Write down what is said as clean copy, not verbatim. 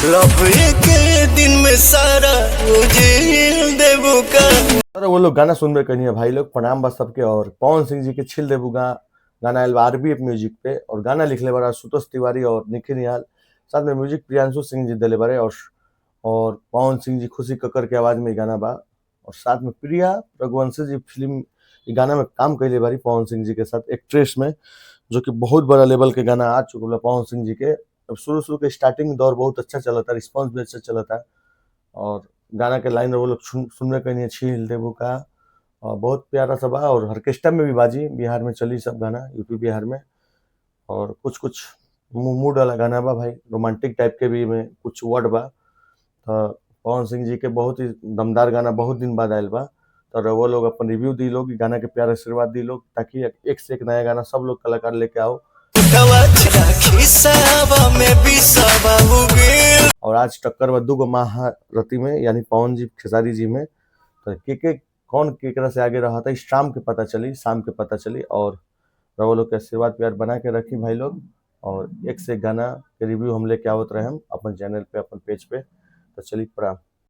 Love एक दिन में सारा उजेल देबू का। अरे वो लोग गाना सुनबे कनी है भाई लोग, प्रणाम बा सबके। और पवन सिंह जी के छिल देबू गाना आयल बा आरबीएफ म्यूजिक पे और गाना लिखले बारा आशुतोष तिवारी और निखिल निहाल, साथ में म्यूजिक प्रियांशु सिंह जी दिले बारे और पवन सिंह जी खुशी कक्कर के आवाज में गाना बा। और साथ में प्रिया रघुवंशी जी फिल्म गाना में काम कैले बारी पवन सिंह जी के साथ एक्ट्रेस में, जो कि बहुत बड़ा लेवल के गाना आ चुकल बा पवन सिंह जी के। अब शुरू शुरू के स्टार्टिंग दौर बहुत अच्छा चलता, रिस्पॉन्स भी अच्छा चलता और गाना के लाइन वो लोग सुनबे कनी छील देबू का और बहुत प्यारा सा बा। और ऑर्केस्ट्रा में भी बाजी बिहार में चली सब गाना, यूपी बिहार में। और कुछ कुछ मूड वाला गाना बा भाई, रोमांटिक टाइप के भी में कुछ वर्ड बा। तो पवन सिंह जी के बहुत ही दमदार गाना बहुत दिन बाद आयल बा। तो वो लोग अपन रिव्यू दी लोग, गाना के प्यार आशीर्वाद दी लोग, ताकि एक से एक नया गाना सब लोग कलाकार लेके आओ। और आज टक्कर बा दूगो महारथी में, यानी पवन जी खेसारी जी में। तो के कौन केकरा से आगे रहा था शाम के पता चली, शाम के पता चली। और रवो लोग के आशीर्वाद प्यार बना के रखी भाई लोग। और एक से एक गाना के रिव्यू हम लेके आवत रहे हम अपन चैनल पे, अपन पेज पे। तो चलिए प्रणाम।